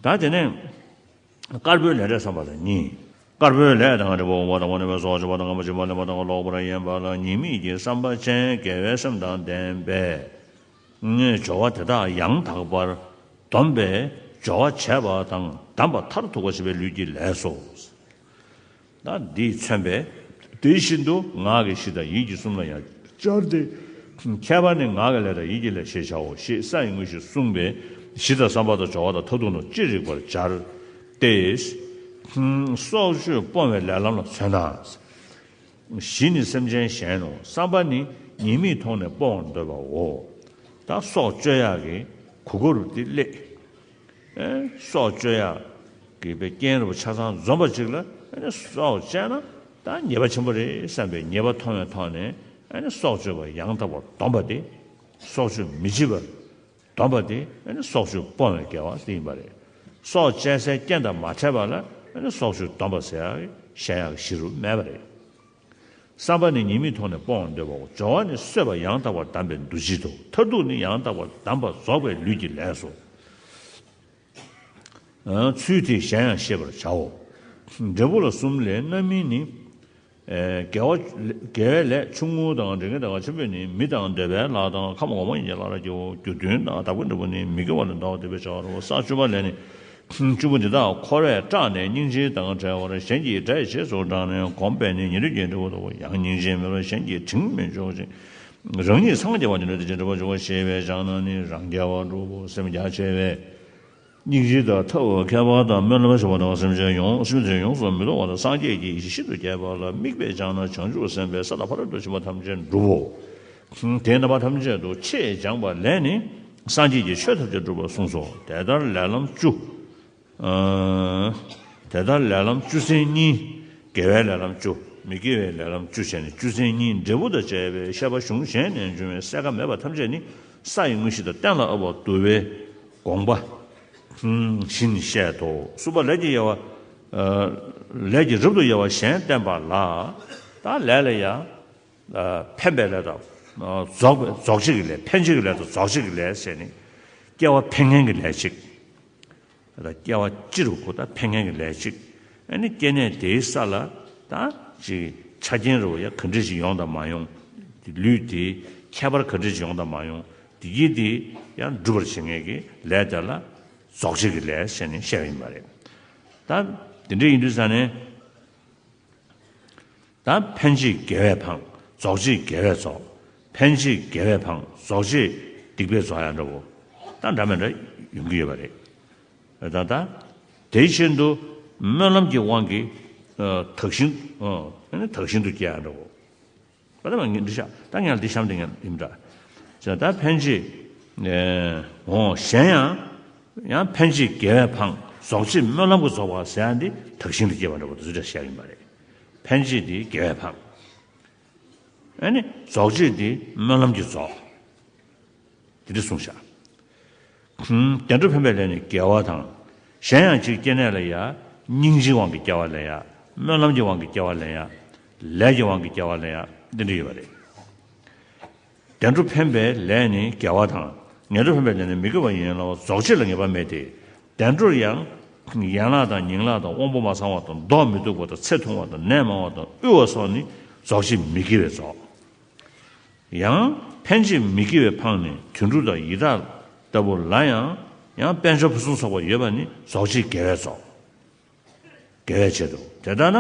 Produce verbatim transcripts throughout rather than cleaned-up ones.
ད་དེ་ནས་དཀར་པོའི་ལས་འབྲས་བསམ་པ་ལ་གཉིས། དཀར་པོའི་ལས་དང་འབྲས་བུ་འོང་བ་དང་འོང་ནུས་པའི་ཚོགས་སྤྱོད་པ་དང་ངན་པ་སྦྱིན་པ་ལེན་པ་དང་ལོག་པར་གཡེམ་པ་ལ་ཉེས་དམིགས་ཀྱི་བསམ་པ་ཅན་དགེ་བའི་སེམས་དང་ལྡན་པས། སྦྱོར་བ་དེ་དག་ཡང་དག་པར་སྡོམ་པའི་སྦྱོར་བ་བྱས་པ་དང་བསྡམས་པ་མཐར་ཐུག་པ་བྱེད་པའི་ལུས་ཀྱི་ལས་སོ། ད་འདིས་མཚོན་པས་དེ་བཞིན་དུ་ངག་གི་གཞི་དང་ཡིད་ཀྱི་གསུམ་ལ་ཡང་སྦྱར་ཏེ། ཁྱད་པར་ནི་ངག་གི་ལས་དང་ཡིད་ཀྱི་ལས་ཞེས་བྱའོ་ཞེས་ས་ཡི་དངོས་གཞི་གསུངས་པས་གཞི་དང་བསམ་པ་དང་སྦྱོར་བ་དང་མཐར་ཐུག་ནོ་ཅི་རིགས་པར་སྦྱར་ཏེ། སྲོག་གཅོད་སྤོང་བའི་ལས་ལམ་ལ་མཚོན་ན། གཞི་ནི་སེམས་ཅན་གཞན་ནོ། བསམ་པ་ནི་ཉེས་དམིགས་མཐོང་ནས་སྤོང་བར་འདོད་པའོ། ད་སྲོག་གཅོད་ཡག་གི་གོ་སྐབས་དེ་སླེབས། ཨེ་སྲོག་གཅོད་ཡག་གི་པའི་རྐྱེན་རིགས་པ་ཆ་ཚང་འཛོམས་པ་ཅིག་ལ་ཨེ་ནི་སྲོག་བཅད་ན་ད་ཉེས་པ་ཆེན་པོ་རེད་བསམ་པའི་ཉེས་པ་མཐོང་བའི་ཐོག་ནས་ཨེ་ནི་སྲོག་གཅོད་པ་ཡང་དག་པར་སྡོམ་པ་དེ། སྲོག་གཅོད་མི་བྱེད་པར་སྡོམ་པ་དེ་ཨེ་ནི་སྲོག་གཅོད་སྤོང་བའི་དགེ་བ་དེ་ཡིན་པ་རེད། སྲོག་བཅད་སའི་རྐྱེན་དང་མ་ཕྲད་པ་ལ་ཨེ་ནི་སྲོག་གཅོད་སྡོམ་པ་ཟེར་ཡག་གཞན་ཡག་གཞི་རུ་མེད་པ་རེད། བསམ་པ་ནི་ཉེས་དམིགས་མཐོང་ནས་སྤོང་བར་འདོད་པའོ། སྦྱོར་བ་ནི་གསོད་པ་ཡང་དག་པར་བསྡམས་པའི་འདུ་བྱེད་དོ། མཐར་ཐུག་ནི་ཡང་དག་པར་བསྡམས་པ་རྫོགས་པའི་ལུས་ཀྱི་ལས་སོ། ཚུལ་དེས་གཞན་ཡང་ཤེས་པར་བྱའོ། འབྲས་བུ་ལ་གསུམ་ལས་རྣམ་སྨིན་ནི། དགེ་བ་དགེ་བའི་ལས་ཆུང་ངུ་དང་། འབྲས་ཀྱི་དགེ་བ་ཆེན་པོ་ནི། མི་དང་འདོད་པའི་ལྷ་དང་། ཁམས་གོང་མ་ཡན་ཆད་ལ་རག་སྐྱེ་བོ། རྒྱུ་མཐུན་དང་བདག་པོའི་འབྲས་བུ་ནི། མི་དགེ་བ་ལས་འདའ་བ་སྡིག་པའི་བྱ་བ་རོ། ས་བཅུ་པ་ལས་ནི། བཅུ་པོ་འདི་དག་འཁོར་བས་སྐྲག་ནས་སྙིང་རྗེ་དང་བྲལ་བར་གཞན་གྱི་དགྲ་ཡི་རྗེས་སུ་འབྲངས་ནས་གོམས་པས་ནི་ཉན་ཐོས་ཀྱི་འབྲས་བུ་ཐོབ་བོ། ཡང་སྙིང་རྗེ་མེད་པར་གཞན་གྱི་དྲིང་མི་འཇོག་ཅིང་། རང་ཉིད་སངས་རྒྱས་པ་ཉིད་ནི་དེ་བཞིན་འབྲེལ་པར་འབྱུང་བ་ཞེས་པའི་ཕྱག་ན་ནི་རང་རྒྱལ་བ་སྒྲུབ་བོ། སེམས་རྒྱ་ཆེ་བས་སྙིང་རྗེ་དང་ཐབས་མཁས་པ་དང་སྨོན་ལམ་ཆེ་བ་དང་སེམས་ཅན་ཡོངས་སེམས་ཅན་ཡོངས་སུ་མི་གཏོང་བ་དང་སངས་རྒྱས་ཀྱི་ཡེ་ཤེས་ཤིན་ཏུ་རྒྱས་པ་ལ་དམིགས་པའི་ཕྱག་ན་བྱང་ཆུབ་སེམས་དཔས་ས་དང་ཕ་རོལ་ཏུ་ཕྱིན་པ་ཐམས་ཅད་འགྲུབ་བོ། དེས་རྣམ་པ་ཐམས་ཅད་དུ་ཆེས་སྦྱངས་པ་ལས་ནི་སངས་རྒྱས་ཀྱི་ཆོས་ཐམས་ཅད་འགྲུབ་པར་གསུངས་སོ། དེ་ལྟར་ལས་ལམ་བཅུ། ཨ། དེ་ལྟར་ལས་ལམ་བཅུ་ཚན་གཉིས། དགེ་བའི་ལས་ལམ་བཅུ། མི་དགེ་བའི་ལས་ལམ་བཅུ་བྱས་ནས་བཅུ་ཚན་གཉིས། འབྲས་བུ་དང་བཅས་པའི་བཤད་པ་གཞུང་གཞན་ནས་འབྱུང་བའི་གསལ་ཁ་མེད་པ་ཐམས་ཅད་ནི་ས་ཡི་དངོས་གཞི་དང་གཏན་ལ་དབབ་པར་འདུ་བའི་དགོངས་པ་བཞིན་བཤད་དོ། གསུམ་པ་ལས་ཀྱི་དབྱེ་བ། ཨ། ལས་ཀྱི་རབ་ཏུ་དབྱེ་བ་གཞན་བསྟན་པ་ལ། ད་ལས་ལ་ཡང་། ཨ། ཕན་པའི་ལས་དང་། ཨ། རྫོགས་པའི་རྫོགས་བྱེད་ཀྱི་ལས། ཕན་བྱེད་ཀྱི་ལས་དང་རྫོགས་བྱེད་ཀྱི་ལས་ཟེར་ནས། སྐྱེ་བ་འཕེན་མཁན་གྱི་ལས་གཅིག་ད་སྐྱེ་བ་སྤྱི་རུ་གོ་ད་འཕེན་མཁན་གྱི་ལས་གཅིག་ཨ་ནི་སྐྱེ་གནས་དེའི་ས་ལ་ད་ཅིག་ཆ་རྐྱེན་རུ་ཡ་ག་འདྲ་ཞིག་ཡོང་དང་མ་ཡོང་། ལུས་དེའི་ཁྱད་པར་ག་འདྲ་ཞིག་ཡོང་དང་མ་ཡོང་། དེ་གྱིས་དེ་ཡང་འགྲུབ་པར་བྱེད་མཁན་གྱི་ལས་དེ་ལ་རྫོགས་བྱེད་ཀྱི་ལས་ཟེར་ནས་བཤད་པ་ཡིན་པ་རེད། ད་དེ་འདྲ་ཡིན་དུས་ཙ་ནས། ད་ཕན་བྱེད་དགེ་བས་འཕངས། རྫོགས་བྱེད་དགེ་བས་རྫོགས། ཕན་བྱེད་དགེ་བས་འཕངས། རྫོགས་བྱེད་སྡིག་པས་རྫོགས་ཡང་འདྲ་བོ། ད་འདྲ་མི་འདྲ་ཡོང་གི་ཡོད་པ་རེད། ད་ད་དེ་བཞིན་དུ་སྨོན་ལམ་གྱི་དབང་གིས་ཨ་དག་ཞིང་ཨ་ནི་དག་ཞིང་དུ་སྐྱེ་ཡང་འདྲ་བོ། ད་ད་ང་འདི་ཤ་ད་ངས་འདི་གཤམ་འདི་ངས་ཡིན་འདྲ། ད་ཕན་བྱེད་ཨ་འོ་གཞན་ཡང་ཡང་ཕན་བྱེད་དགེ་བས་འཕངས། རྫོགས་བྱེད་སྨོན་ལམ་གྱིས་རྫོགས་པ་ཟེར་ཡང་འདི་དག་ཞིང་དུ་སྐྱེ་བ་འདྲ་བོ་དེ་ཚོ་འདྲ་བཤད་ཡིན་པ་རེད། ཕན་བྱེད་དེ་དགེ་བས་འཕངས། ཨ་ནི་རྫོགས་བྱེད་དེ་སྨོན་ལམ་གྱིས་རྫོགས། དེ་འདྲ་གསུངས་བཞག་བདེ་འགྲོར་ཕན་པའི་ལས་ནི་དགེ་བ་དང་། གཞན་ཡང་གཅིག་སྐྱེ་གནས་ལ་ཡ། སྙིང་རྗེའི་དབང་གིས་སྐྱེ་བ་ལེན་ཡ། སྨོན་ལམ་གྱི་དབང་གིས་སྐྱེ་བ་ལེན་ཡ། ལས་ཀྱི་དབང་གིས་སྐྱེ་བ་ལེན་ཡ། འདི་འདྲ་ཡོད་པ་རེད། བདེ་འགྲོར་ཕན་པའི་ལས་ནི་དགེ་བ་དང་། ངན་འགྲོར་ཕན་པའི་ལས་ནི་མི་དགེ་བ་ཡིན་ལ། རྫོགས་བྱེད་ལ་ངེས་པ་མེད་དེ། བདེ་འགྲོར་ཡང་། ཡན་ལག་དང་ཉིང་ལག་དང་དབང་པོ་མ་ཚང་བ་དང་མདོག་མི་སྡུག་པ་དང་ཚེ་ཐུང་བ་དང་ནད་མང་བ་དང་དབུལ་བ་སོགས་ནི་རྫོགས་བྱེད་མི་དགེ་བས་རྫོགས། ཡང་ཕན་བྱེད་མི་དགེ་བས་འཕངས་ནས་དུད་འགྲོ་དང་ཡི་དྭགས་ལྟ་བུ་ལ་ཡང་ཡང་དཔལ་འབྱོར་ཕུན་སུམ་ཚོགས་པ་ཡོད་པ་ནི་རྫོགས་བྱེད་དགེ་བས་རྫོགས། དགེ་བའི་ཆེད་དུ། དེ་ལྟར་ན།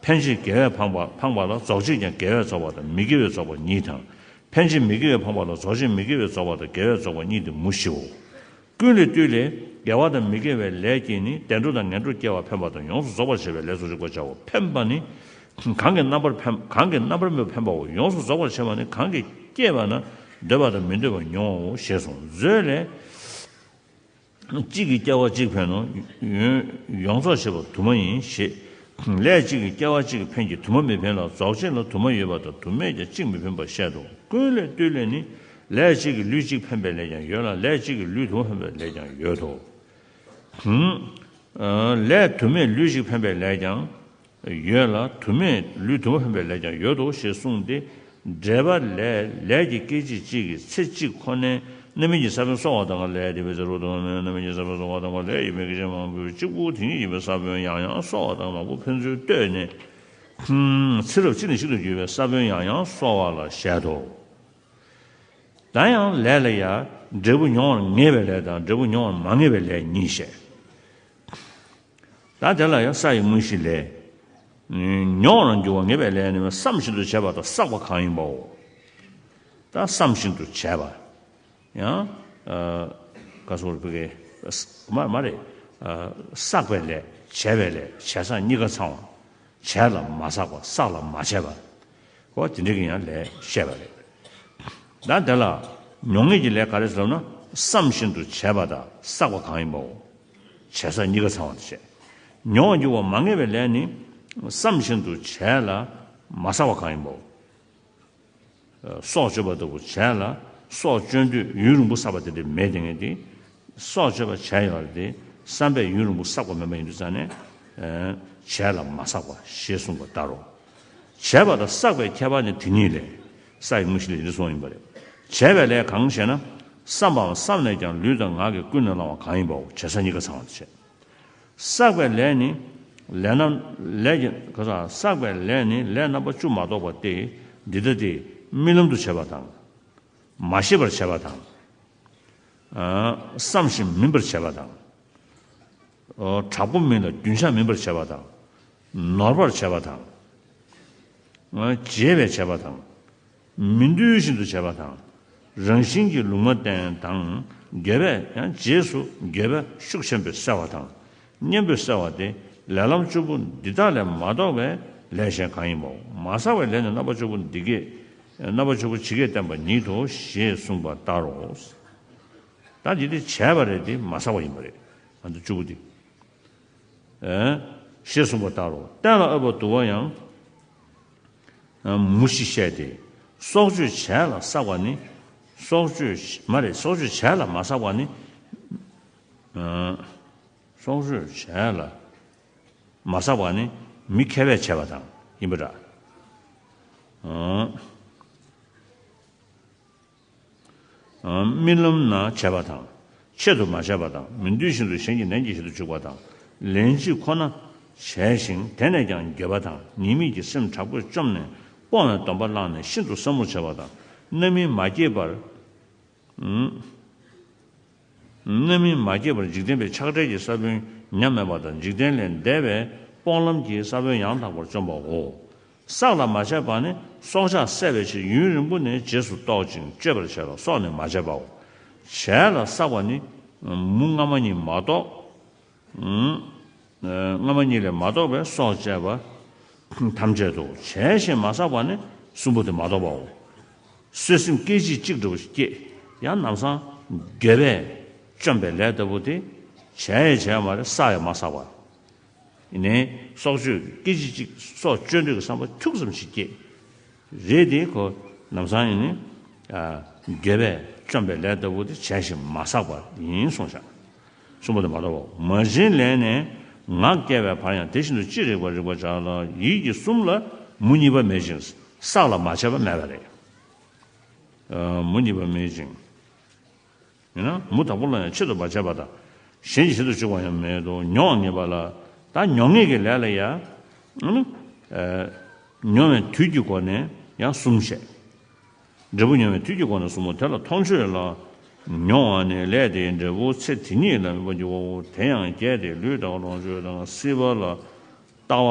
ཕན་བྱེད་དགེ་བས་འཕངས་པ་འཕངས་པ་ལ་རྫོགས་བྱེད་ཀྱང་དགེ་བས་རྫོགས་པ་དང་མི་དགེ་བས་རྫོགས་པ་ཉིད་དང་། ཕན་བྱེད་མི་དགེ་བས་འཕངས་པ་ལ་རྫོགས་བྱེད་མི་དགེ་བས་རྫོགས་པ་དང་དགེ་བས་རྫོགས་པ་ཉིད་དུ་མུ་བཞིའོ། ཀུན་ལས་བཏུས་ལས། དགེ་བ་དང་མི་དགེ་བའི་ལས་ཀྱིས་ནི་བདེ་འགྲོ་དང་ངན་འགྲོར་སྐྱེ་བ་འཕེན་པ་དང་ཡོངས་སུ་རྫོགས་པར་བྱེད་པའི་ལས་སུ་རིག་པར་བྱའོ། འཕེན་པ་ནི། གང་གིས་རྣམ་པར་འཕེན་གང་གིས་རྣམ་པར་སྨིན་པ་འཕེན་པའོ། ཡོངས་སུ་རྫོགས་པར་བྱེད་པ་ནི་གང་གིས་བསྐྱེད་པ་ན་འདོད་པ་དང་མི་འདོད་པ་མྱོང་བའོ་ཞེས་གསུངས། མཛོད་ལས། གཅིག་གིས་སྐྱེ་བ་གཅིག་འཕེན་ནོ། ཡོངས་རྫོགས་བྱེད་པ་དུ་མ་ཡིན་ཞེས། ལས་གཅིག་གིས་སྐྱེ་བ་གཅིག་འཕེན་གྱི་དུ་མ་མི་འཕེན་ལ། རྫོགས་བྱེད་ལ་དུ་མ་ཡོད་པ་དང་དུ་མེད་ཀྱང་གཅིག་མི་འཕེན་པར་བཤད་དོ། ཀུན་ལས་བཏུས་ལས་ནི། ལས་གཅིག་གིས་ལུས་གཅིག་འཕེན་པའི་ལས་ཀྱང་ཡོད་ལ། ལས་གཅིག་གིས་ལུས་དུ་མ་འཕེན་པའི་ལས་ཀྱང་ཡོད་དོ། ལས་དུ་མས་ལུས་གཅིག་འཕེན་པའི་ལས་ཀྱང་ཡོད་ལ། དུ་མས་ལུས་དུ་མ་འཕེན་པའི་ལས་ཀྱང་ཡོད་དོ་ཞེས་གསུངས་ཏེ། འགྲེལ་པ་ལས། ལས་ཀྱི་སྐད་ཅིག་གཅིག་གིས་ཚེ་གཅིག་ཁོ་ནའི་ རྣམ་སྨིན་གྱི་ས་བོན་གསོ་བ་དང་ལས་དེ་བས་ཟེར་རོ་དང་། རྣམ་སྨིན་གྱི་ས་བོན་གསོ་བ་དང་ལས་ཡིན་པའི་སྐད་ཅིག་མ་གུས་གཅིག་པུ་དེ་ཉིད་ཡིན་པའི་ས་བོན་ཡང་ཡང་གསོ་བ་དང་མང་པོ་ཕན་ཚུན་བསྟོད་ནས། ཚེ་རབས་གཅིག་ནས་གཅིག་ཏུ་འགྱུར་བའི་ས་བོན་ཡང་ཡང་གསོ་བ་ལ་བཤད་དོ། ད་ཡང་ལས་ལ་ཡང་འབྲས་བུ་མྱོང་བར་ངེས་པའི་ལས་དང་འབྲས་བུ་མྱོང་བར་མ་ངེས་པའི་ལས་གཉིས་བཤད། ད་དེ་ལ་ཡང་ས་ཡི་དངོས་གཞི་ལས། མྱོང་བར་འགྱུར་བ་ངེས་པའི་ལས་ནི་བསམ་བཞིན་དུ་བྱས་པ་དང་བསགས་པ་གང་ཡིན་པའོ། ད་བསམ་བཞིན་དུ་བྱས་པ། ཡང་། ག་སོགས་པའི་མ་མ་རེད། བསགས་པའི་ལས་བྱས་པའི་ལས་བྱས་བསགས་གཉིས་ཀ་ཚང་བ། བྱས་ལ་མ་བསགས་པ་བསགས་ལ་མ་བྱས་པ། འོ་དེ་འདྲ་གི་ཡང་ལས་བཤད་པ་རེད། ད་དེ་ལ་མྱོང་ངེས་ཀྱི་ལས་ག་རེ་ཟེར་ན་བསམ་བཞིན་དུ་བྱས་པ་དང་བསགས་པ་གང་ཡིན་པའོ། བྱས་བསགས་གཉིས་ཀ་ཚང་བ་དེ་བྱས། མྱོང་བར་འགྱུར་བ་མ་ངེས་པའི་ལས་ནི་བསམ་བཞིན་དུ་བྱས་ལ་མ་བསགས་པ་གང་ཡིན་པའོ། སྲོག་གཅོད་པ་ལྟ་བུ་བྱས་ལ་སྲོག་གཅོད་དུས་ཡུན་རིང་པོ་བསགས་པ་དེ་འདྲ་མེད་དེ་ངེས་ཏེ། སྲོག་གཅོད་པ་བྱས་ཡོད་རེད་དེ་བསམ་པས་ཡུན་རིང་པོ་བསགས་པ་མིན་པ་ཡིན་དུས་ཙང་ནས། བྱས་ལ་མ་བསགས་པ་ཞེས་གསུངས་པ་ལྟར་རོ། བྱས་པ་དང་བསགས་པའི་ཁྱད་པར་ནི་དེ་ཉིད་ལས། ས་ཡི་དངོས་གཞི་ལས་འདི་གསུངས་ཡིན་པ་རེད། བྱས་པའི་ལས་གང་ཞེ་ན། བསམ་པའམ་བསམ་ནས་ཀྱང་ལུས་དང་ངག་གིས་ཀུན་ནས་བསླང་བ་གང་ཡིན་པའོ། བྱས་བསགས་གཉིས་ཀ་ཚང་བ་དེ་བྱས། བསགས་པའི་ལས་ནི། ལས་རྣམ་ལས་ཀྱི་ག་ས་བསགས་པའི་ལས་ནི་ལས་རྣམ་པ་བཅུ་མ་གཏོགས་པ་སྟེ། འདི་ལྟ་སྟེ། རྨི་ལམ་དུ་བྱས་པ་དང་། མ་ཤེས་པར་བྱས་པ་དང་། བསམ་ཞིང་མིན་པར་བྱས་པ་དང་། དྲག་པོ་མིན་ལ་རྒྱུན་ཆགས་མིན་པར་བྱས་པ་དང་། ནོར་བར་བྱས་པ་དང་། བརྗེད་པས་བྱས་པ་དང་། མི་འདུལ་བཞིན་དུ་བྱས་པ་དང་། རང་བཞིན་གྱིས་ལུང་མ་བསྟན་དང་། འགྱོད་པས་ཡང་རྗེས་སུ་འགྱོད་པས་ཤུགས་ཆེན་པོས་བསལ་བ་དང་། གཉེན་པོས་བསལ་བ་སྟེ། ལས་ལམ་བཅུ་པོ་འདི་དག་ལས་མ་གཏོགས་པའི་ལས་གཞན་གང་ཡིན་པའོ། མ་བསགས་པའི་ལས་ནི་རྣམ་པ་བཅུ་པོ་འདི་སྐད། རྣམ་པ་བཅུ་པོ་ཇི་སྐད་བསྟན་པ་ཉིད་དོ་ཞེས་གསུངས་པ་ལྟར་རོ། ད་འདི་དེ་བྱས་པ་རེད་དེ་མ་བསགས་པ་ཡིན་པ་རེད། ང་ཚོ་བཅུ་པོ་འདི། ཞེས་གསུངས་པ་ལྟར་རོ། གཏན་ལ་དབབ་པར་འདུག་པ་ཡང་། མུ་བཞི་བཤད་དེ། སྲོག་གཅོད་བྱས་ལ་བསགས་པ་ནི། སྲོག་གཅོད་མ་རེད། སྲོག་གཅོད་བྱས་ལ་མ་བསགས་པ་ནི། སྲོག་གཅོད་བྱས་ལ་མ་བསགས་པ་ནི་མི་མཁས་པས་བྱས་པ་དང་ཡིན་པ་འདྲ། རྨི་ལམ་ན་བྱས་པ་དང་། ཆེད་དུ་མ་བྱས་པ་དང་། མི་འདུལ་བཞིན་དུ་གཞན་གྱི་ནན་གྱིས་བྱེད་དུ་འཇུག་པ་དང་། ལན་གཅིག་ཁོ་ན་བྱས་ཤིང་དེ་ནས་ཀྱང་འགྱོད་པ་དང་ཉེས་དམིགས་ཀྱི་སེམས་དྲག་པོས་བཅོམ་ནས་སྤོང་བའི་སྡོམ་པ་བླངས་ནས་ཤིན་ཏུ་སྲབ་མོར་བྱས་པ་དང་། རྣམ་སྨིན་མ་སྐྱེས་པར། རྣམ་སྨིན་མ་སྐྱེས་པར་འཇིག་རྟེན་པའི་ཆགས་བྲལ་གྱི་ས་བོན་ཉམས་མེད་པ་དང་། འཇིག་རྟེན་ལས་འདས་པའི་སྤོང་ལམ་གྱི་ས་བོན་ཡང་དག་པར་བཅོམ་པའོ། བསགས་ལ་མ་བྱས་པ་ནི་སྲོག་ཆགས་བསད་པའི་ཕྱིར་ཡུན་རིང་པོ་ནས་རྗེས་སུ་རྟོག་ཅིང་གཅོད་པར་བྱེད་ལ་སྲོག་ནི་མ་བཅད་པའོ། བྱས་ལ་བསགས་པ་ནི་མུ་སྔ་མ་གཉིས་མ་གཏོགས། སྔ་མ་གཉིས་ལས་མ་གཏོགས་པའི་སྲོག་བཅད་པ་ཐམས་ཅད་དོ། བྱས་ཤིང་མ་བསགས་པ་ནི་གསུམ་པོ་དེ་མ་གཏོགས་པའོ། གསོད་སེམས་སྐད་ཅིག་གཅིག་འདྲ་བོ་སྐྱེས། ཡང་ལམ་སང་འགྱོད་པས་བཅོམ་པའི་ལས་ལྟ་བུ་དེ་བྱས་ཡང་བྱས་མ་རེད། བསགས་ཡང་མ་བསགས་པ། ཡིན་ནའི་སྲོག་གཅོད་སྐད་ཅིག་གཅིག་སྲོག་གཅོད་འདོད་ཀྱི་བསམ་པ་ཁྱུག་ཙམ་ཞིག་སྐྱེས། རེད་དེ་ཁོ་ལམ་སང་ཡིན་ནི། འགྱོད་པས་བཅོམ་པའི་ལས་ལྟ་བུ་དེ་བྱས་ཤིང་མ་བསགས་པ་ཡིན་གསུངས་བཞག་གསུམ་པོ་དེ་མ་གཏོགས་པའོ། མ་བྱིན་ལེན་ནས་ངག་བསྐྱལ་བའི་བར་ཡང་དེ་བཞིན་དུ་ཅི་རིགས་པར་རིག་པར་བྱ་ལ། ཡིད་ཀྱི་གསུམ་ལ་མུ་གཉིས་པ་མེད་ཅིང་བསགས་ལ་མ་བྱས་པ་མེད་པ་རེད། མུ་གཉིས་པ་མེད་ཅིང་། ཡིན་ན་མུ་དང་པོ་ལ་ཡང་ཆེད་དུ་མ་བྱས་པ་དང་། གཞན་གྱི་ཆེད་དུ་བཅུག་པ་ཡང་མེད་དོ། མྱོང་བ་ངེས་པ་ལ། ད་མྱོང་ངེས་ཀྱི་ལས་ལ་ཡང་། མྱོང་བའི་དུས་ཀྱི་སྒོ་ནས་ཡང་གསུམ་བཤད། འབྲས་བུ་མྱོང་བའི་དུས་ཀྱི་སྒོ་ནས་གསུམ་མོ། དེ་ལ་མཐོང་ཆོས་ལ། མྱོང་བ་ནི་ལས་དེའི་འབྲས་བུ་ཚེ་དེ་ཉིད་ལ་སྨིན་པར་འགྱུར་བའོ། དེ་ཡང་བརྒྱད་དེ། ལུས་དང་ལོངས་སྤྱོད་དང་སྲིད་པ་ལ། ལྟ་བ་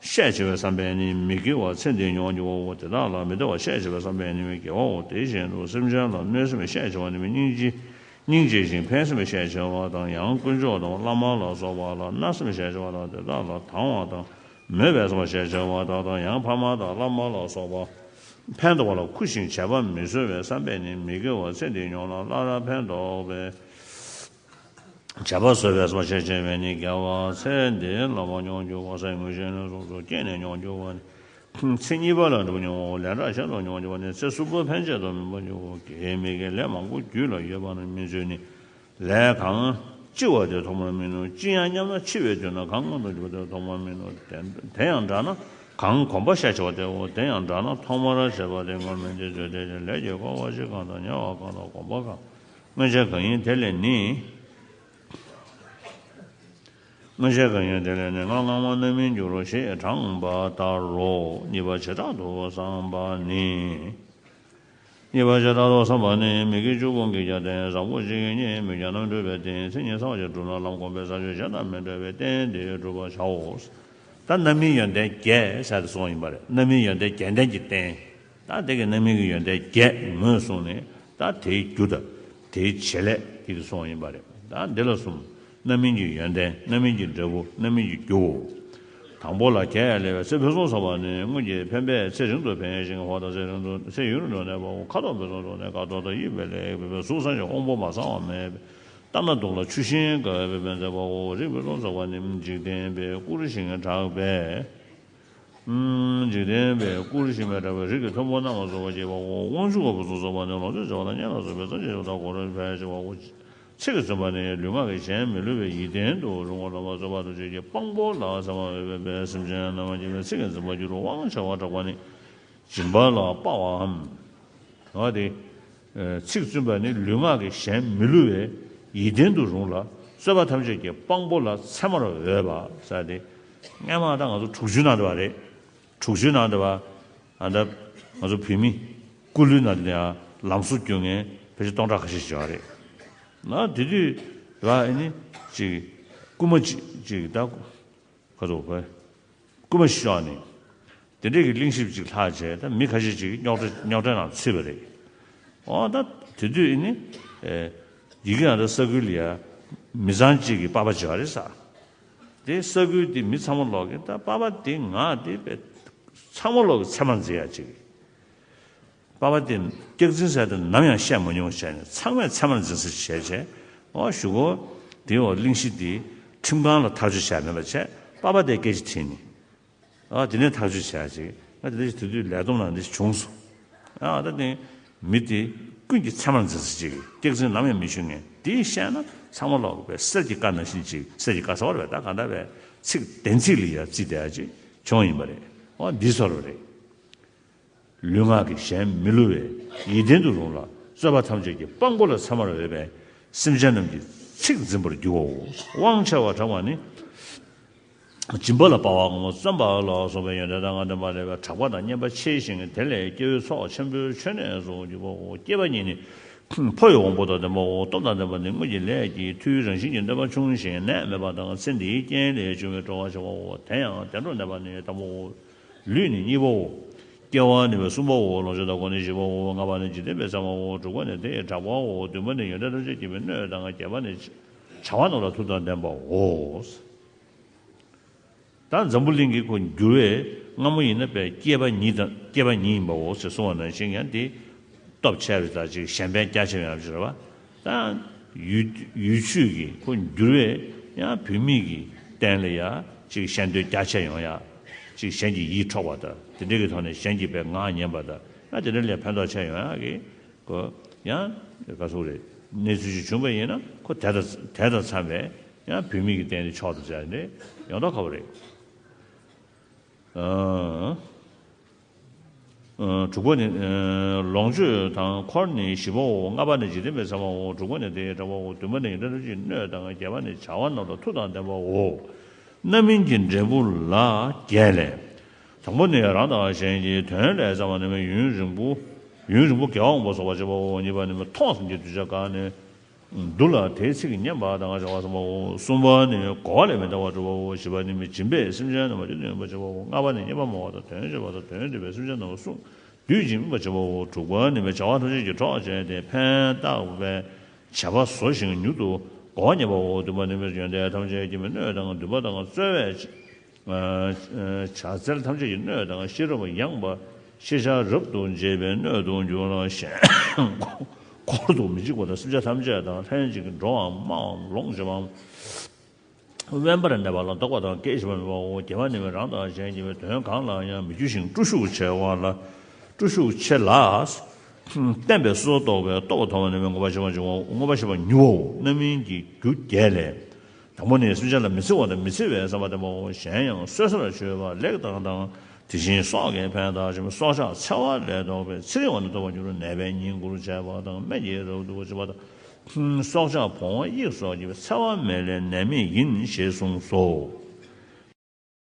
ཤས་ཆེ་བའི་བསམ་པས་ནི་མི་དགེ་བ་ཚེ་འདིར་མྱོང་འགྱུར་བའོ། དེ་དག་ལ་མི་ལྟ་བ་ཤས་ཆེ་བའི་བསམ་པས་ནི་དགེ་བའོ། དེ་བཞིན་དུ་སེམས་ཅན་ལ་གནོད་སེམས་ཤས་ཆེ་བ་ནི་སྙིང་རྗེ། སྙིང་རྗེ་ཞིང་ཕན་སེམས་ཤས་ཆེ་བ་དང་། ཡང་དཀོན་མཆོག་དང་བླ་མ་ལ་སོགས་པ་ལ་གནོད་སེམས་ཤས་ཆེ་བ་དང་། དེ་དག་ལ་དང་བ་དང་མོས་པའི་བསམ་པ་ཤས་ཆེ་བ་དག་དང་། ཡང་ཕ་མ་དང་བླ་མ་ལ་སོགས་པ་ཕན་འདོགས་པ་ལ་འཁུ་ཞིང་བྱས་པ་མི་བཟོད་པའི་བསམ་པས་ནི་མི་དགེ་བ་ཚེ་འདིར་མྱོང་ན་སླར་ཕན་འདོགས་པའི། བྱས་པ་བཟོད་པའི་བསམ་པ་ཤས་ཆེ་བས་ནི་དགེ་བ་ཚེ་འདིར་ལོག་པར་མྱོང་འགྱུར་བ། སའི་མངོན་ཤེས་ནི་གཟུགས་སུ་སྐྱེས་ནས་མྱོང་འགྱུར་བ་ནི། ཚེ་གཉིས་པ་ལ་འགྲོ་མྱོང་བའོ། ལན་གྲངས་གཞན་དུ་མྱོང་འགྱུར་བ་ནི། ཚེ་གསུམ་པོ་ཕན་ཆད་དུ་སྨིན་པར་འགྱུར་བའོ། དགེ་མི་དགེ་ལས་མང་པོ་རྒྱུད་ལ་ཡོད་པ་ནི་སྨིན་བྱེད་ནི། ལས་གང་ལྕི་བ་དེ་ཐོག་མར་སྨིན་ནོ། ལྕི་ཡང་སྙམ་ན་འཆི་བའི་དུས་ན་གང་མངོན་དུ་གྱུར་པ་དེ་ཐོག་མར་སྨིན་ནོ། དེ་དེ་ཡང་འདྲ་ན་གང་གོམས་པ་ཤས་ཆེ་བ་དེའོ། དེ་ཡང་འདྲ་ན་ཐོག་མར་བྱས་པ་དེ་སྔོན་མ་འདི་བརྗོད་དེ། ལས་ཀྱི་འཁོར་བ་འཆི་གང་དང་ཉལ་བ་གང་དང་གོམས་པ་གང་ སྔོན་ཆད་གང་ཡིན་དེ་ལས་ནི། སྔོན་ཆད་གང་ཡིན་དེ་ལས་ནི་སྔར་སྔ་མ་རྣམ་སྨིན་འགྱུར་རོ་ཞེས་དྲངས་པ་ལྟར་རོ། གཉིས་པ་བྱེ་བྲག་ཏུ་བསམ་པ་ནི། གཉིས་པ་བྱེ་བྲག་ཏུ་བསམ་པ་ནི་མི་དགེ་བཅུ་སྤོང་གི་རྒྱབ་རྟེན་བཟང་པོ་གཅིག་གིས་གཉིས་མི་དགེ་རྣམ་གྲོལ་བའི་རྟེན་མཚན་ཉིད་གསལ་བ་ཞིག་གྲུབ་ན་ལམ་གོམས་པའི་ས་བཅུ་གཞན་དང་མི་འདྲ་བའི་རྟེན་དེ་བསྒྲུབ་པར་བྱའོ། ད་རྣམ་སྨིན་ཡོན་ཏན་བརྒྱད་ཟེར་ཏེ་གསུངས་ཡིན་པ་རེད། རྣམ་སྨིན་ཡོན་ཏན་བརྒྱད་ལྡན་གྱི་རྟེན། ད་དེ་གི་རྣམ་སྨིན་གྱི་ཡོན་ཏན་བརྒྱད་ངོས་བཟུང་ནས་ད་དེའི་རྒྱུ་དང་དེའི་བྱེད་ལས་དེ་གི་གསུངས་ཡིན་པ་རེད། ད་འདི་ལ་གསུམ། རྣམ་སྨིན་གྱི་ཡོན་ཏན། རྣམ་སྨིན་གྱི་འབྲས་བུ། རྣམ་སྨིན་གྱི་རྒྱུའོ། དང་པོ་ལ་གྱད་ལས་པའི་ཚེ་ཕུན་སུམ་ཚོགས་པ་ནི་སྔོན་གྱི་འཕེན་པས་ཚེ་རིང་དུ་འཕེན་ཞིང་འོག་དང་ཚེ་རིང་དུ་ཚེ་ཡུན་རིང་དུ་གནས་པའོ། ཁ་དོག་ཕུན་སུམ་ཚོགས་ནས་དགའ་ཏོག་ཏོ་ཡིད་པའི་ལས་ཀྱིས་འཕེན་པའི་གཟུགས་བཟང་ཞིང་དབང་པོ་མ་ཚང་བ་མེད་པའི་ལྟ་ན་སྡུག་ལ་ཆུ་ཤིང་དགའ་བའི་འཕེན་མཛད་པའོ། རིགས་ཕུན་སུམ་ཚོགས་པ་ནི་འཇིག་རྟེན་པའི་སྐུར་ཞིང་གྲགས་པས། འཇིག་རྟེན་པའི་སྐུར་ཞིང་མི་འདྲ་བའི་རིགས་ཀྱི་མཐོན་པོ་རྣམས་ལ་སོགས་པ་སྐྱེས་པའོ། དབང་ཕྱུག་གི་བུ་ཚོ་སོགས་པ་ནི་ལོངས་སྤྱོད་བྱེད་པ་དང་གཉེན་ལ་སོགས་པའི་བརྩོན་འགྲུས་བྱེད་པ་དང་གོ་རིམ་འཕེལ་བྱེད་པའོ། ཚིག་གིས་འཛིན་པ་ནི་ལུས་ངག་གི་གཞན་མི་བསླུ་བའི་ཡིད་བརྟན་དུ་རུང་བ་ལ་བརྩོན་པ་དང་བཅས་ཀྱི་དཔང་པོ་ལ་ཚད་མར་འོས་པའི་སེམས་ཅན་རྣམས་སྐྱེ་བའི་ཚིག་གིས་འཛིན་པར་འགྱུར་རོ། དབང་བྱ་བ་གྲགས་པ་ནི་སྦྱིན་པ་ལ་དཔའ་བའམ། འོ་དེ། ཚིག་བཙུན་པ་ནི་ལུས་ངག་གི་གཞན་མི་བསླུ་བའི་ཡིད་བརྟན་དུ་རུང་ལ་བརྩོན་པ་ཐམས་ཅད་ཀྱི་དཔང་པོ་ལ་ཚད་མར་འོས་པ་ཟེར་ཏེ། སྔས་མ་ད་ང་ཚོ་དྲུག་ཅུའི་ནང་དུ་བ་རེད། དྲུག་ཅུའི་ནང་དུ་བ། ཨ་ད་ང་ཚོ་བོད་མི་སྐུ་ལུས་ནང་དུ་ནས་ལམ་སྲོལ་རྒྱུན་ངན་ཕལ་ཆེར་སྟོང་ཕྲག་ཁ་ཤས་ཤིག་ཡོད་རེད། ན་དེ་དུས་ར་ཨ་ནི་ཅིག་རྐུན་མ་ཅིག་ཅིག་ད། ཁ་ཐུག་བས། རྐུན་མ་ཤོག་ནི། དེ་འདྲས་ཀྱི་གླེང་གཞི་ཅིག་ལྷག་བྱས་ད་མི་ཁ་ཤས་ཅིག་རྙོག་དྲ་རྙོག་དྲའི་ནང་ཚུད་པ་རེད། འོ་ད་དེ་དུས་ཨེ་ནི། ཡི་གེ་ཡང་ད་ས་ཁུལ་ལ་ཡ། མི་ཚང་གཅིག་གི་པ་ཕ་སྦྱར་རེད་ས། དེ་ས་ཁུལ་དེ་མི་ཚང་མ་ལོག་གི་ད་པ་ཕ་དེ་ང་དེ་བས། ཚང་མ་ལོག་གི་ཚད་མར་འཛིན་ཡ་ཅིག་པ་ཕ་དེ་སྐྱག་རྫུན་ཟེར་དེ་ནམ་ཡང་བཤད་མ་མྱོང་བྱས་ནས་ཚང་མས་ཚད་མར་འཛིན་ས་བྱས་བྱས། ཨོ་ཞུ་གོ། དེའི་འོག་གླེང་གཞི་དེ་ཁྲིམས་ཁང་ལ་ཐག་གཅོད་བྱས་མེད་པ་བྱས་པ་ཕ་དེ་སྐད་ཆ་དྲིས་ནས། ཨ་དེ་ནས་ཐག་གཅོད་བྱས་ཅིག་ང་དེ་འདྲ་ཞིག་དེ་དུས་ལས་བསྡོམས་ནང་འདི་བྱུང་སོང་། ཨ་ད་དེ་མི་དེ་ཀུན་གྱིས་ཚད་མར་འཛིན་ས་ཅིག་སྐྱག་རྫུན་ནམ་ཡང་མི་ཞུ་མཁན་དེ་བཤད་ན་ཚང་མ་ལོག་པའི་གསེར་གྱི་ཀ་ནང་བཞིན་ཅིག་གསེར་གྱི་ཀ་ཟེར་བ་རེད་པས་ད་གང་ལྟར་བས་ཚིག་བདེན་ཚིག་ལ་ཡ་བརྩིས་བསྡད་ཡ་ཅིག་བྱུང་ཡིན་པ་རེད། ཨ་འདི་ཚོར་བ་རེད། ལུས་ངག་གི་གཞན་མི་བསླུ་བའི་ཡིད་བརྟན་དུ་རུང་ལ་བརྩོན་པ་ཐམས་ཅད་ཀྱི་དཔང་པོ་ལ་ཚད་མར་འོས་པའི་སེམས་ཅན་རྣམས་ཀྱི་ཚིག་འཛིན་པར་འགྱུར་བའོ། དབང་བྱ་བ་གྲགས་པ་ནི། སྦྱིན་པ་ལ་དཔའ་བའམ་བརྩོན་པ་ལ་སོགས་པའི་ཡོན་ཏན་དང་ལྡན་པ་ལས་པའི་གྲགས་པ་དང་སྙན་པ་ཆེ་ཞིང་དེ་ལས་སྐྱེ་བོའི་ཚོགས་ཆེན་པོའི་མཆོད་གནས་སུ་འགྱུར་བའོ། སྐྱེས་པ་ཉིད་ནི། ཕོ་ཡི་དབང་པོ་དང་ལྡན་པའོ། སྟོབས་དང་ལྡན་པ་ནི་སྔོན་གྱི་ལས་ཀྱི་མཐུའི་རང་བཞིན་གྱི་གནོད་པ་ཆུང་ཞིང་ནད་མེད་པ་དང་ཚེ་འདིའི་རྐྱེན་ལས་བྱུང་བའི་གྲོལ་བར་བྱ་བའོ། དེ་ཡང་བདེ་འགྲོར་གནས་པ་ནི་དང་པོའོ། ལུས་ནི་གཉིས་པའོ། སྐྱེ་བ་ནི་བའི་གསུམ་པའོ། ལོངས་སྤྱོད་དང་གོ་ནི་བཞི་པའོ། ལྔ་པ་ནི་འཇིག་རྟེན་པའི་ཚད་མའོ། དྲུག་པ་ནི་དེ་ཡི་གྲགས་པའོ། བདུན་པ་ནི་ཡོན་ཏན་ཐམས་ཅད་སྐྱེ་བའི་སྣོད་དང་བརྒྱད་པ་ནི་བྱ་བ་རྣམས་ལ་མཐུ་དང་ལྡན་པའོ། ད་འཛམ་བུ་གླིང་གི་ཁོ་འགྱུར་བའི་སྔ་མོ་ཡིན་ན་པའི་སྐྱེས་པ་ཉིད་དང་སྐྱེས་པ་ཉིད་ཡིན་པའོ་ཞེས་གསུངས་པ་ནང་བཞིན་ཡང་དེ། སྟོབས་ཆེ་བའི་ད་ཅིག་གཞན་ཕན་རྒྱ་ཆེ་བའི་ཡང་ཅིག་རེད་བ། ད་ཡུལ་ཡུལ་ཆུས་ཀྱི་ཁོ་འགྱུར་བས་ཡང་བུད་མེད་ཀྱི་རྟེན་ལ་ཡང་ཅིག་གཞན་དོན་རྒྱ་ཆེ་ཡོང་ཡ། ཅིག་གཞན་གྱི་ཡིད་འཕྲོག་པ་དང་དེ་འདྲ་གི་ཐོག་ནས་གཞན་གྱི་པའི་ངག་ཉན་པ་དང་ཡང་དེ་འདྲ་ལས་ཕན་ཐོགས་ཆེ་ཡོང་ཡ་གི་ཁོ་ཡང་ག་ཟུག་རེད། གནས་ཚུལ་ཞིག་བྱུང་བ་ཡིན་ན་ཁོ་དེ་དང་དེ་དང་འཚམས་པའི་ཡང་བུད་མེད་ཀྱི་རྟེན་དེ་མཆོག་ཏུ་མཛད་ནས་ཡོང་མདོག་ཁ་པོ་རེད། ཨང་། དྲུག་པ་ནི། ལོངས་སྤྱོད་དང་འཁོར་ནི་བཞི་པའོ། ལྔ་པ་ནི་འཇིག་རྟེན་པའི་ཚད་མའོ། དྲུག་པ་ནི་དེ་ཡི་གྲགས་པའོ། བདུན་པ་ནི་ཡོན་ཏན་ཐམས་ཅད་ཀྱི་སྣོད་དང་བརྒྱད་པ་ནི་བྱ་བ་རྣམས་ལ་མཐུ་དང་ལྡན་པའོ། རྣམ་སྨིན་གྱི་འབྲས་བུ་ལ་བརྒྱད་ལས། དང་པོ་ནི་རང་དང་གཞན་གྱི་དོན་ལས་བརྩམས་པ་ནི་ཡུན་རིང་པོ། ཡུན་རིང་པོ་དགེ་བ་འོང་བ་སོགས་པ་བྱེད་པའོ། གཉིས་པ་ནི་མཐོང་ཟིན་གྱི་གདུལ་བྱ་གང་ནས། འདུག་ལ་དེའི་ཚིག་ཉན་པ་དང་བྱ་བ་བསམ་པའོ། གསུམ་པ་ནི་གོ་བ་ལས་མི་འདའ་བར་སྒྲུབ་པའོ། བཞི་པ་ནི་མི་སྦྱིན་པས་སེམས་ཅན་རྣམས་ལ་བདེ་དོན་ཡོད་པར་བྱེད་པའོ། ལྔ་པ་ནི་རྙེད་པ་སྨྲ་བ་དང་དོན་བྱེད་པ་དང་དོན་བསྡུ་བས་སེམས་ཅན་རྣམས་ལ་གསུང་སྡུད་ཅིང་སྨིན་པར་བྱེད་པའོ། དྲུག་པ་ནི་མི་བྱ་བ་ཐམས་ཅད་ཀྱི་གྲོགས་བྱས་ཏེ་ཕན་བཏགས་པའི་བྱ་བ་བཟོ་ཞིང་མྱུར་དུ་གོ་བ་རྙེད་པའོ། བདུན་པ་ནི་མི་ཡོན་ཏན་ཐམས་ཅད་ཀྱི་མི་སྣོད་དང་འདུན་པ་དང་རྩོལ་བས། བྱ་རྩལ་ཐམས་ཅད་ཀྱི་སྣོད་དང་ཤེས་རབ་ཡངས་པ་ཤེས་བྱ་རབ་ཏུ་འབྱེད་པའི་སྣོད་དུ་འགྱུར་ལ་གཞན་འཁོར་དུ་མི་འཇིགས་པ་དང་སེམས་ཅན་ཐམས་ཅད་དང་ལྷན་ཅིག་འགྲོ་བའམ་སྨྲ་བའམ་ལོངས་སྤྱོད་པའམ་དབེན་པར་གནས་པ་ལ་ལྡོག་པ་དང་སྐད་ཅིག་མ་མེད་པའོ། བརྒྱད་པ་ནི་རང་དང་གཞན་གྱི་དོན་གང་ལའང་མི་འགྱུར་ཞིང་སྤྲོ་ཤུགས་ཆེ་བ་ལ་སྤྲོ་ཤུགས་ཆེ་ལ། བརྟན་པའི་སོ་སོར་རྟོག་པའི་རྟོག་པ་མཐོ་བ་ནི་མངོན་པར་ཤེས་པ་འབྱུང་བའོ། མངོན་པར་ཤེས་པ་མྱུར་བའོ། རྣམ་སྨིན་གྱི་རྒྱུ་བརྒྱད་ལས། དང་པོ་ནི་སེམས་ཅན་ལ་མི་བརྩི་བ་དང་མི་བརྩི་བའི་བསམ་པ་བརྟན་པའོ། གཞན་ཡང་གསོད་སར་འཆོས་པ་ལེགས་དང་དང་དེ་བཞིན་སྲོག་གི་ཕན་བཏགས་ཤིང་སྲོག་ཆགས་འཚེ་བ་ལས་ལྡོག་པའི་ཚེ་རིང་བ་ནི་ལྟོགས་པར་འགྱུར་ནད་པས་ཉིན་དགུར་བྱས་པ་དང་སྨན་གྱིས་རབ་ཏུ་བྱེད་པ་དང་ སྲོག་ཆགས་བོང་བ་དབྱིག་སོགས་ཀྱི་འཚེ་བ་མེད་ལས་ནད་མེད་ཡིན་ཞེས་གསུངས་སོ།